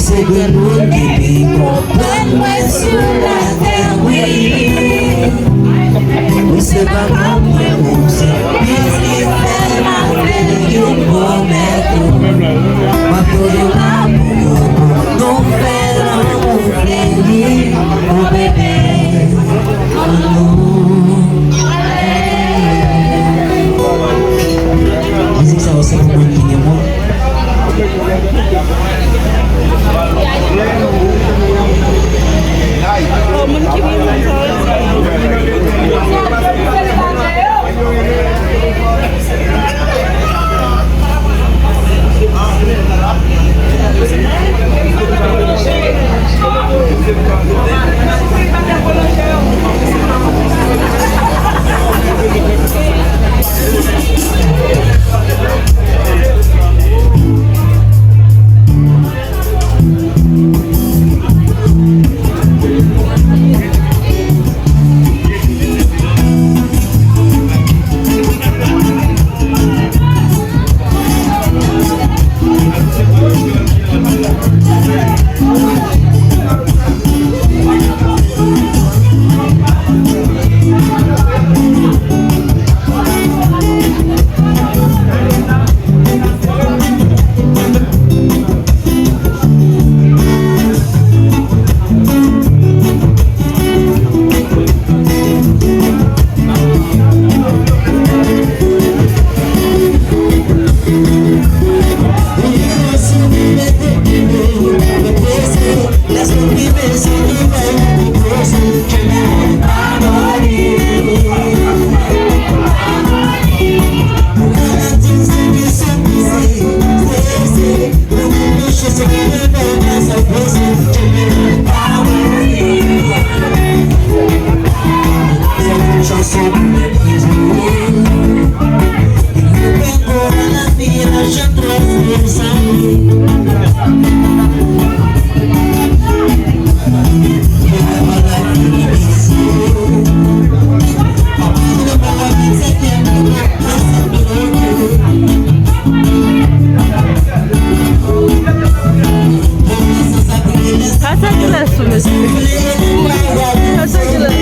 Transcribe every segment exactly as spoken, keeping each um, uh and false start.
Se granmoun ki pi konprann mwen sou latè, wi. Ou se papa mwen, ou se pitit ki fè m ap fè yon pwomès. M ap toujou la pou ou, pou nou fè lanmou fleri, mon bebe, mon amour. Mizik sa yo se pou moun ki gen mò. Sa se kilès tou, mesye? Sa se kilès?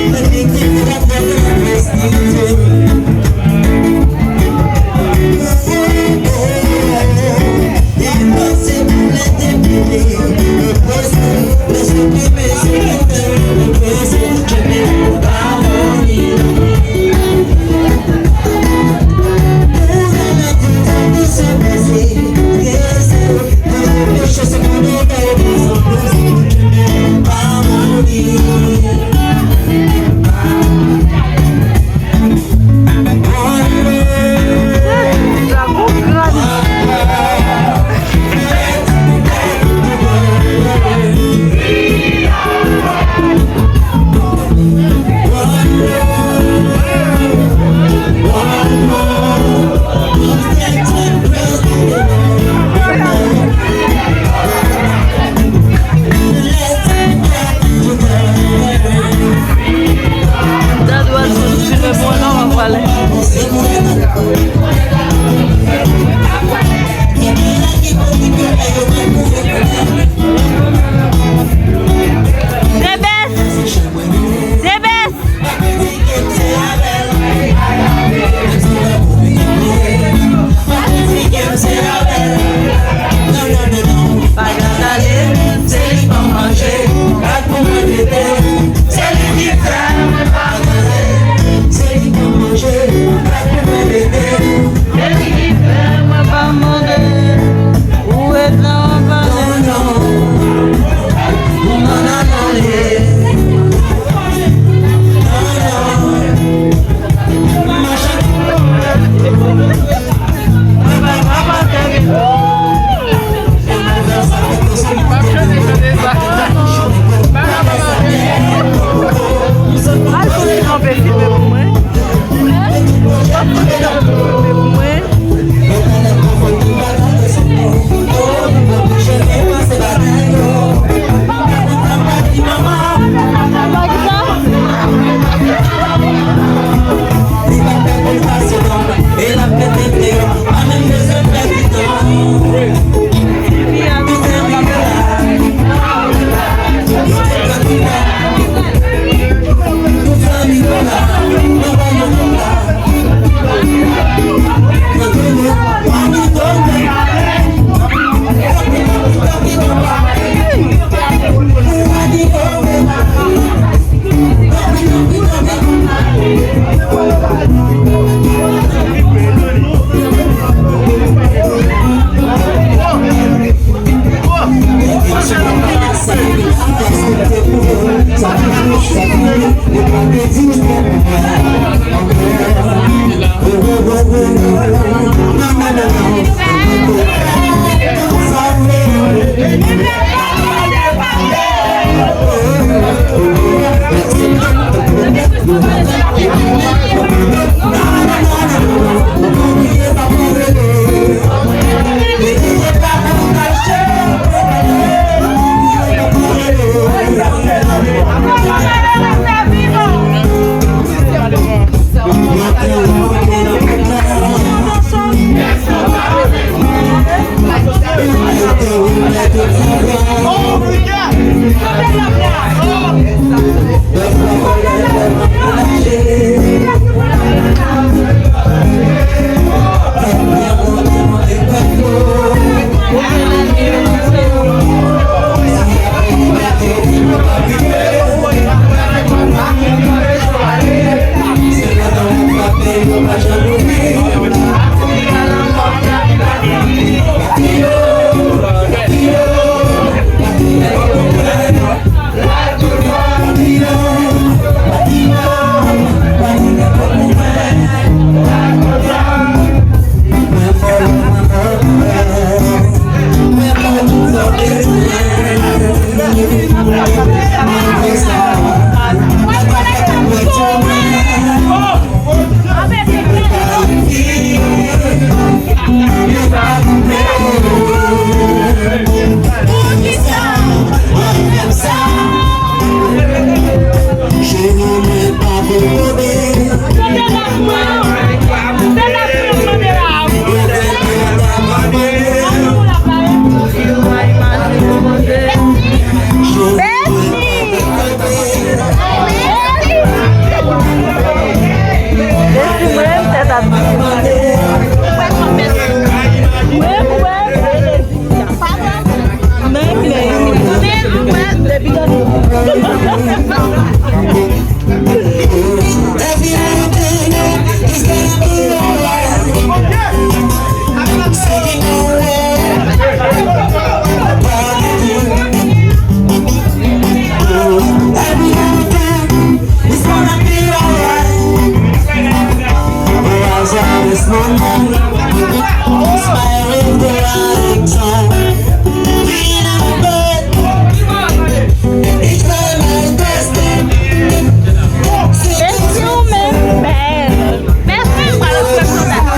Mèsi ou menm, bèl. Mèsi, m pral ofri w konsa. Wi. Mwen, m pral ofri w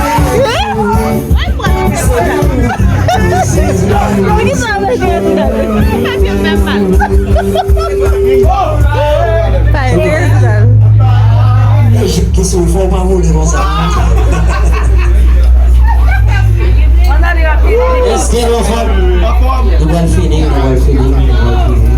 konsa. Poukisa w vle jwe konsa? Sa fè m fè m mal. Sa enteresan. Ki sou fò pa vole konsa. Èske nou anfòm? Nou pral fini, nou pral fini, nou pral fini.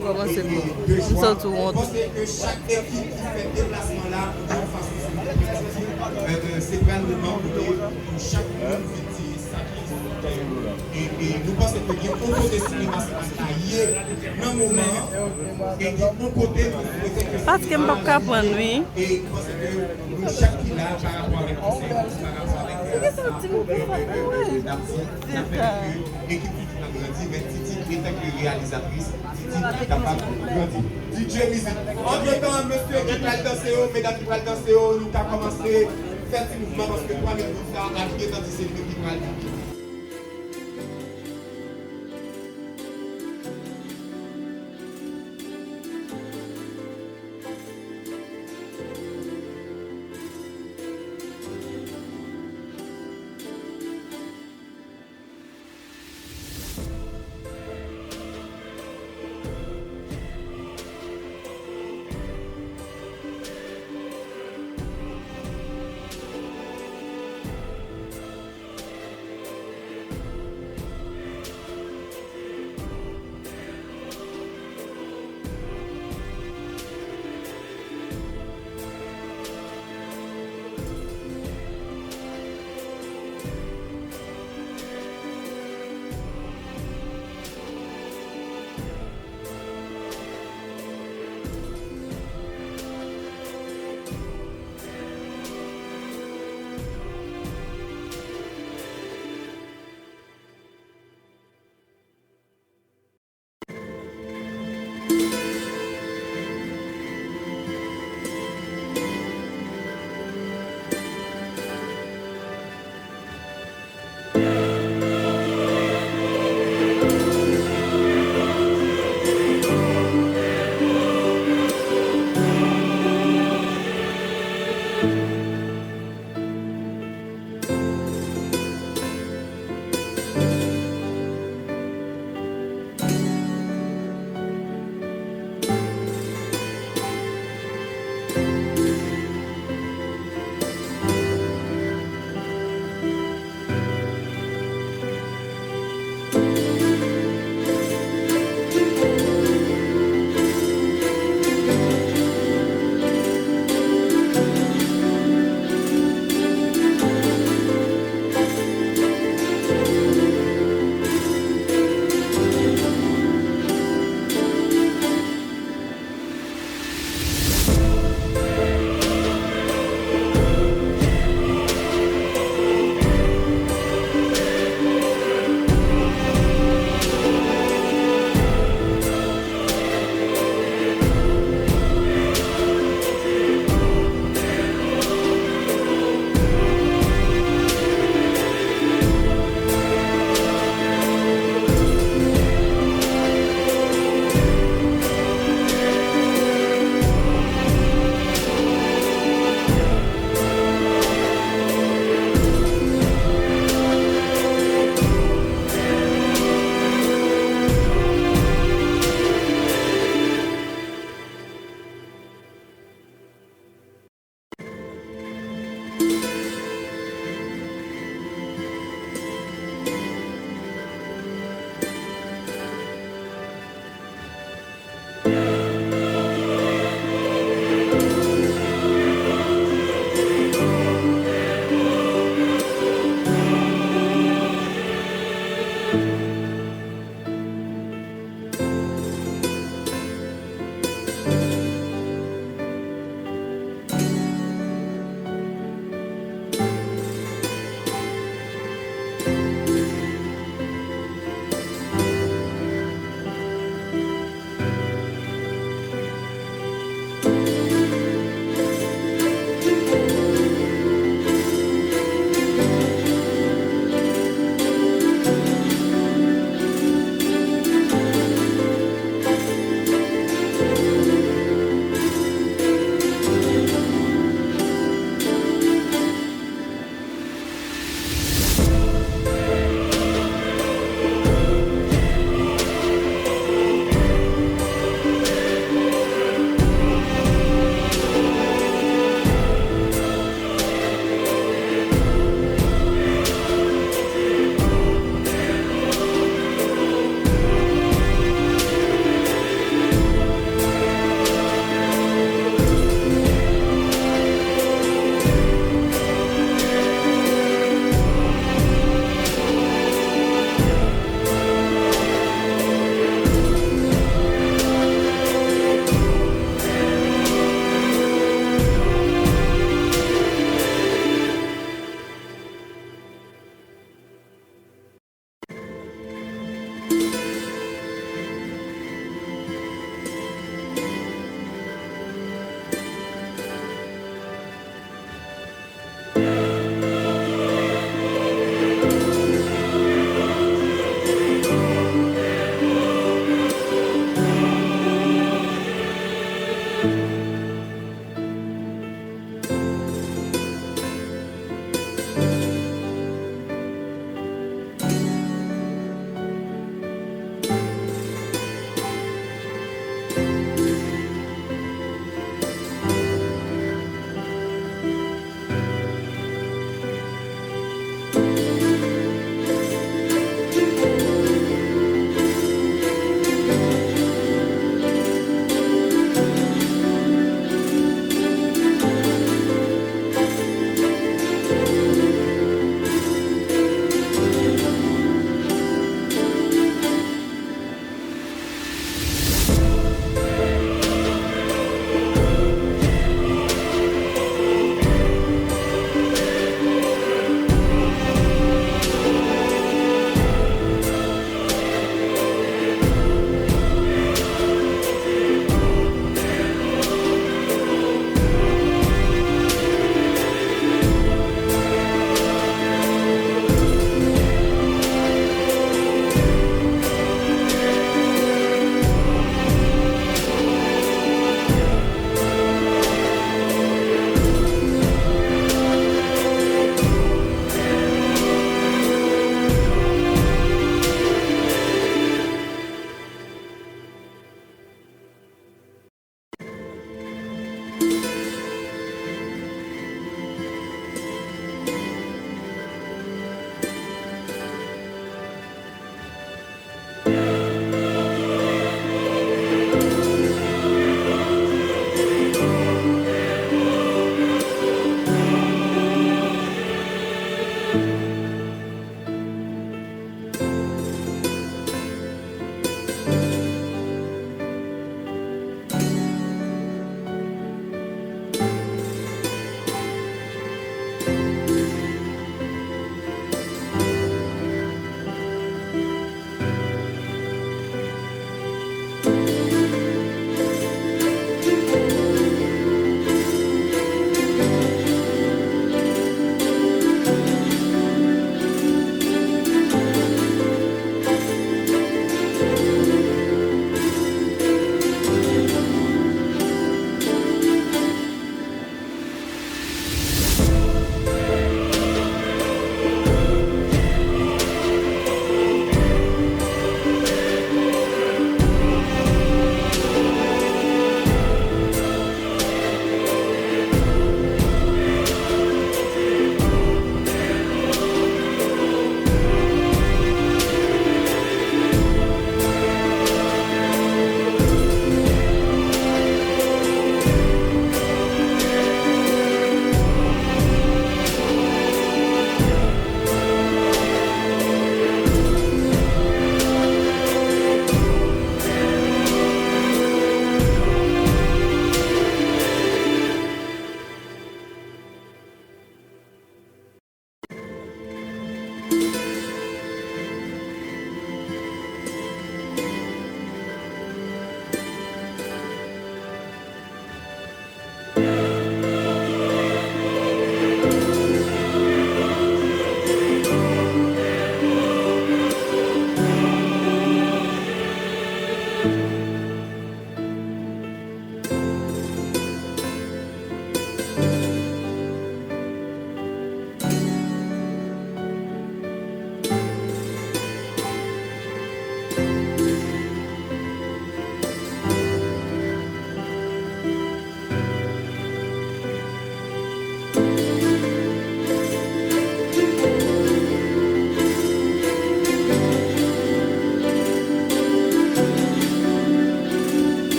Kòmanse pou m santi wont. Panse ke chak ekip ki fè deplasman la, yon fason similyè, se pral moman kote pou chak moun vin tire sa ki sou tè yo. E, e nou panse ke gen yon kote sinema sa ka ye nan moman an, e gen yon kote nou swete ke sinema ka ye. E nou panse ke nou chak ki la, pa rapò avèk konsèy, pa rapò avèk, e, e, e, e, n ap di, n ap fè ke ekip Titi ap grandi, men Titi, etanke reyalizatris, Titi kapab grandi. D J mizik. Antretan, mesye ki pral danse yo, medam ki pral danse yo, nou ka kòmanse fè ti mouvman paske twa minit sa ap gentan di se nou ki pral.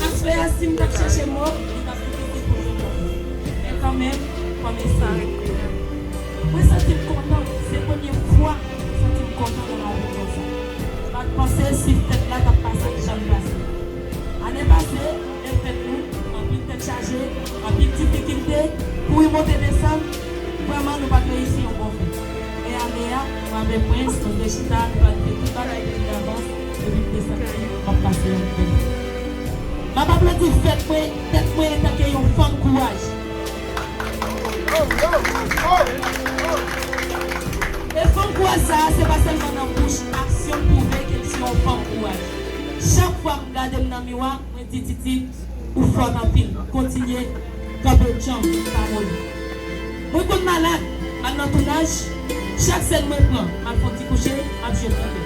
Aspè a, si m t ap chèche mo, li t ap difisil pou jwenn mo. Men kanmenm, kòm e sa, mwen santi m kontan. Se premye fwa mwen santi m kontan nan lavi m konsa. M pa t panse sif fèt la t ap pase jan l pase. Ane pase, lè fèt nou, anpil tèt chaje, anpil difikilte, kouri monte desann, vrèman nou pa t reyisi yon bon fèt. Men ane a, mwen avèk Prince, nou te chita, nou planifye tout bagay depi davans, depi m desann la, m ap pase yon bon fèt. M ap aplodi fèt mwen, tèt mwen antanke yon fanm kouraj. E fanm kouraj sa a, se pa sèlman nan bouch, aksyon pwouve ke m se yon fanm kouraj. Chak fwa m gade m nan miwa, mwen di Titi, ou fòt anpil. Kontinye kanpe djanm, pa moli. Mwen konn malad, m al nan tounaj, chak sèn mwen pran, m al fè yon ti kouche, m ap jwe pran kè.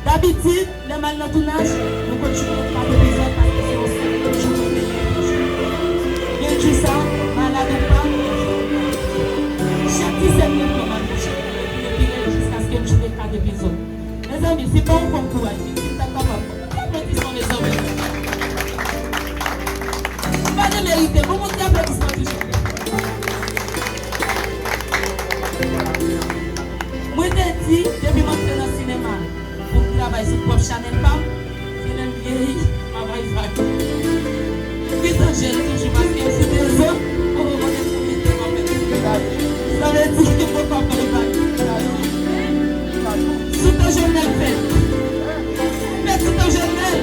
Dabitid, lè m al nan tounaj, mwen konn chouke kat epizòd paske se yon sèl jou mwen genyen pou jwe. Gen jou sa, malad ou pa, chak ti sèn mwen pran, m al kouche, mwen pile pile jiskaske m chouke kat epizòd. Mezanmi, se pa yon fanm kouraj, li di m ta kapab. Bon, ti aplodisman, mezanmi. M pa demerite, bon, bon, ti aplodisman toujou. Mwen te di, depi m antre nan sinema, pou m travay sou pwòp chanèl pa m, se lè m vyeyi, m ap bay vag. M gen tan jèn toujou, paske sou de zan, ou konnen konbyen tan m ap fè. Sa vle di ke m poko ap bay vag. Sou tan Jovenel fèt. Fèt sou tan Jovenel.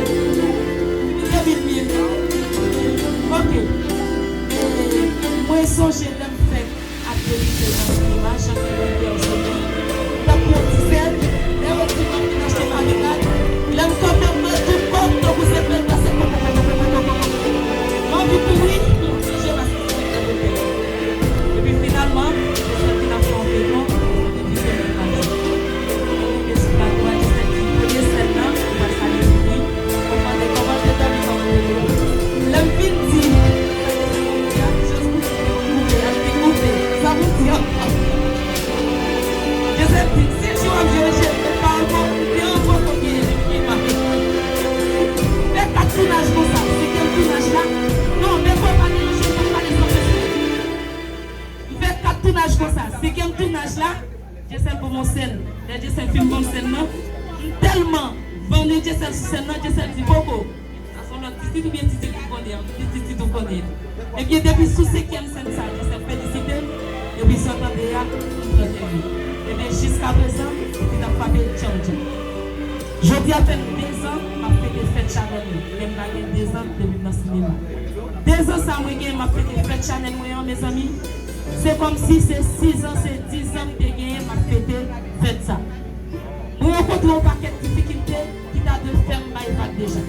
Kote vin vin. Ok. E, mwen sonje lè m fèk ap debite nan sinema, jan ke Luther Sommet t ap pran ti sèn, lè yo di m ap vin achte marinad, lè m kanpe m wè tout kòk tankou se pèl pase. M anvi kouri, m oblije paske se sekrè Luther. Epi finalman, se sèl ki t ap fè yon feyton, se te Djisèl Mennaj. Mwen rive sou plato a, Djisèl di, premye sèn nan, ou pral salye pou mwen. Mwen mande kòman l te dòmi, kòman l te ye. Lè m fin di, Jezi Kris te konn koupe, al vin koupe. Sa pou di ankò? Jezi di, se jou w ap jwe jèn pa ankò, te ankò konbyen ki mare. Fè kat tounaj konsa, senkyèm tounaj la. Non, men fò pa gen yon jèn k ap pale san respè. M fè kat tounaj konsa, senkyèm tounaj la, Djisèl ban m yon sèn. Lè Djisèl fin ban m sèn nan, m tèlman vann Djisèl sou sèn nan, Djisèl di, "Poko, sa se yon lòt Titit oubyen Titit ou konnen an?" M di, "Titit ou konnen an." Ebyen, depi sou senkyèm sèn sa, Djisèl felisite m, epi sa w tande a, m pran tèt li. Ebyen, jiskaprezan, Titit ap frape djanm djanm. Jodi a fè m dezan, m ap fete fèt chanèl mwen. Men m pa gen dezan depi m nan sinema. Dezan sa mwen gen, m ap fete fèt chanèl mwen an, mezanmi. Se kòmsi se sizan, se dizan m te genyen, m ap fete fèt sa. Mwen rankontre yon pakèt difikilte ki ta dwe fè m bay vag deja.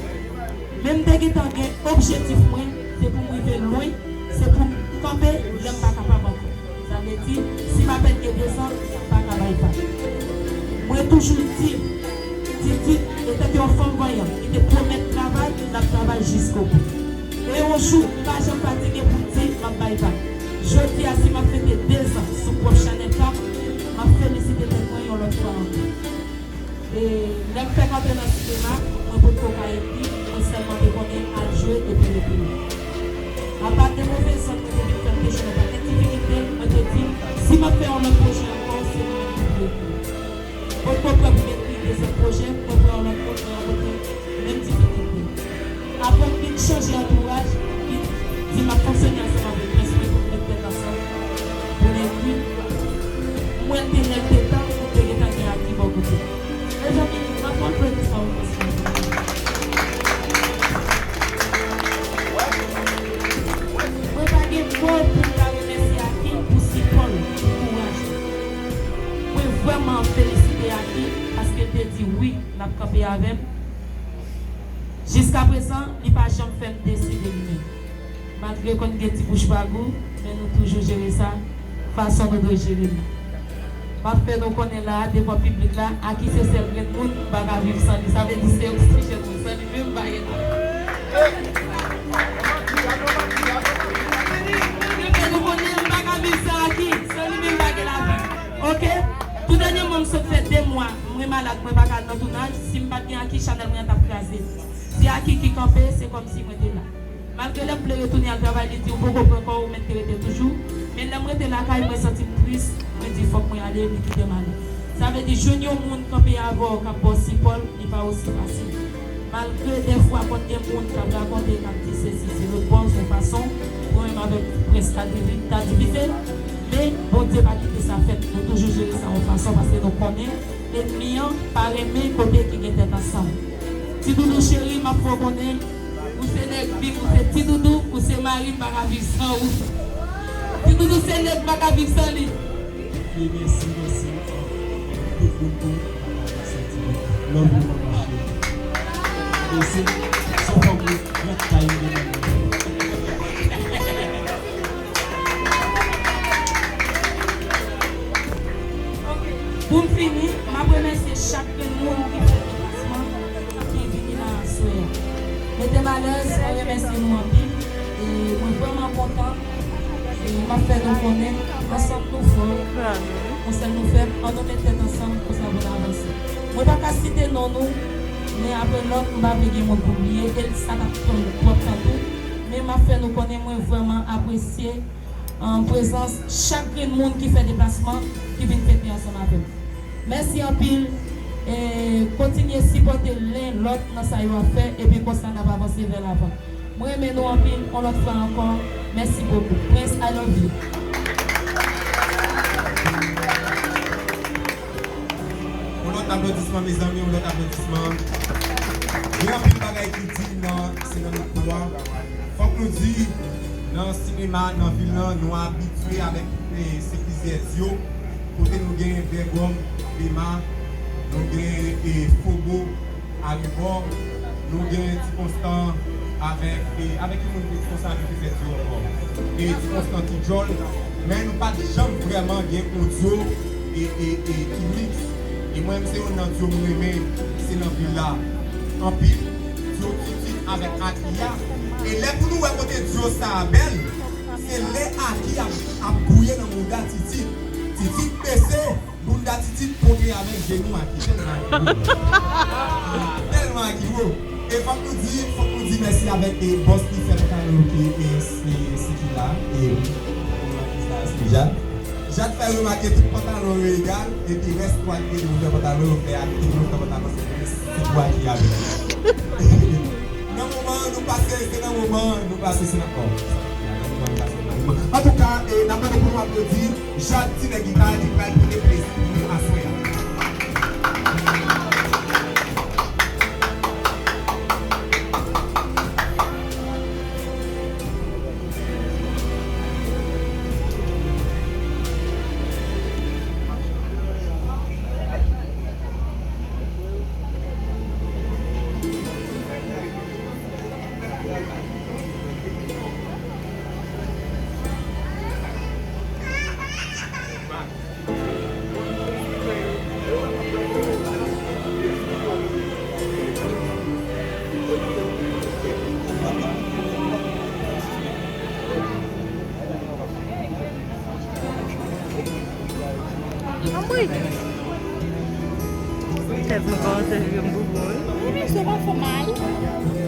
Men m te gentan gen objektif mwen, se pou m rive lwen, se pou m kanpe lè m pa kapab ankò. Sa vle di, si m apèn gen dezan, m pa ka bay vag. Mwen toujou di, Titit, etanke yon fanm vanyan, li te pwomèt travay, l ap travay jiskobou. E yon jou, m pa janm fatige pou m di, m ap bay vag. Jodi a, si m ap fete dezan sou pwòp chanèl pa m, m ap felisite tèt mwen yon lòt fwa ankò. E lè m fèk antre nan sinema, mwen potko ka ekri, mwen sèlman te konnen al jwe epi retounen. Apa de move zòn mwen te vin fè m te jwenn yon pakèt difikilte, mwen te di, si m ap fè yon lòt pwojè ankò, se mwen menm ki pou ekri. Potko prè pou m ekri dezòt pwojè, mwen pran yon lòt moun, mwen rankontre menm difikilte. Apre m vin chanje antouraj, m vin di m ap fonksyone ansanm avèk Prince mwen pou n met tèt ansanm, pou n ekri. M wè l te lè l te tan, m te gentan gen Aki bò kote m. Mezanmi, m ap pran plezi sa w konsa. Mwen pa gen mo pou m ta remèsye Aki pou sipò l, pou kouraj li. Mwen vrèman felisite Aki paske l te di wi, l ap kanpe avè m. Jiskaprezan, li pa janm fè m deside li menm. Malgre konn gen ti bouch pa gou, men nou toujou jere sa fason nou dwe jere li. M ap fè nou konnen la a, devan piblik la, Aki se sèl grenn moun m pa ka viv san li. Sa vle di se oksijèn mwen. San li menm, m pa gen lavi. Mwen fè nou konnen m pa ka viv san Aki. San li menm, m pa gen lavi. Oke? Tou dènyèman, m sot fè de mwa, mwen malad, mwen pa ka al nan tounaj. Si m pa t gen Aki, chanèl mwen an t ap kraze. Se Aki ki kanpe, se kòmsi mwen te la. Malgre lè m vle retounen al travay, li di, "Ou poko pran kò w, ou mèt te rete toujou." Men lè m rete lakay, mwen santi m tris, mwen di, "Fòk mwen ale," li kite m ale. Sa vle di, jwenn yon moun kanpe avè w k ap ba w sipò, li pa osi fasil. Malgre dèfwa konn gen moun k ap rakonte, k ap di sesi, se lòt bò, se yon fason, pwoblèm avèk prens ta divi-, ta divize, men Bondye pa kite sa fèt. Nou toujou jere sa yon fason, paske nou konnen enmi an pa renmen kote ki gen tèt ansanm. Ti Doudou cheri, m ap fè w konnen, ou se nèg m, ou se Ti Doudou, ou se mari m, m pa ka viv san ou. Ti Doudou se nèg m pa ka viv san li. Mèsi, mèsi. Tout moun pou sentiman. Love you, manman cheri. Mèsi. Son fanm li, gran tay li, manman. Pou m fini, m ap remèsye chak grenn moun ki fè deplasman, ki vini nan aswè a. Mete m alèz, mwen remèsye nou anpil. E mwen vrèman kontan. E m ap fè nou konnen, ansanm nou fò, yon sèl nou fèb, ann nou met tèt ansanm, konsa pou n avanse. Mwen pa ka site non nou, men apre lòt, m pa vle gen moun pou m bliye, e sa t ap pran twòp tan tou. Men m ap fè nou konnen, mwen vrèman apresye, an, prezans chak grenn moun ki fè deplasman, ki vin fete ansanm avè m. Mèsi anpil. E kontinye sipòte len lòt nan sa yo ap fè, epi konsa n ap avanse vè lavan. Mwen renmen nou anpil, yon lòt fwa ankò, mèsi bokou. Prince, I love you. Yon lòt aplodisman, mezanmi, yon lòt aplodisman. Gen anpil bagay ki di nan, se nan mikwo a. Fòk nou di, nan sinema, nan vil lan, nou abitye avèk, e, se plizyè dyo, kote nou gen Bègòm, Dema, nou gen, e, Fobo, Arebò, nou gen Ti Konstan avèk, e, avèk ki moun Ti Konstan avèk ki fè dyo ankò? E Ti Konstan Ti Djòl, men nou pa t janm vrèman gen yon dyo, e, e, e, ki miks. E mwen menm se youn nan dyo m renmen, se nan vil la. Anpil, dyo Titid avèk Aki a. E lè pou nou wè kote dyo sa a bèl, se lè Aki ap, ap gouye nan mouda Titid. Titid bese, bounda Titid kontre avèk jenou Aki. Tèlman Aki wo. Tèlman Aki wo. E fòk nou di, fòk nou di mèsi avèk, e, bòs ki fè pantalon yo ki, e, se, se ki la. E, se Jad. Jad fè remake tout pantalon yo egal, epi rès twa ki te pou fè pantalon yo fè ak tout moun fè pantalon se, se twa ki avèk. Nan moman nou pase, se nan moman nou pase, se nan, oh, nan moman nou pase, nan moman. Antouka, e, n ap mande pou nou aplodi Jad, ti nèg gita ki pral pote plezi pou nou aswè a. Anmwey! Tèt mwen kòmanse vire m boubou, wi. Wi, mesye, pa fè mal.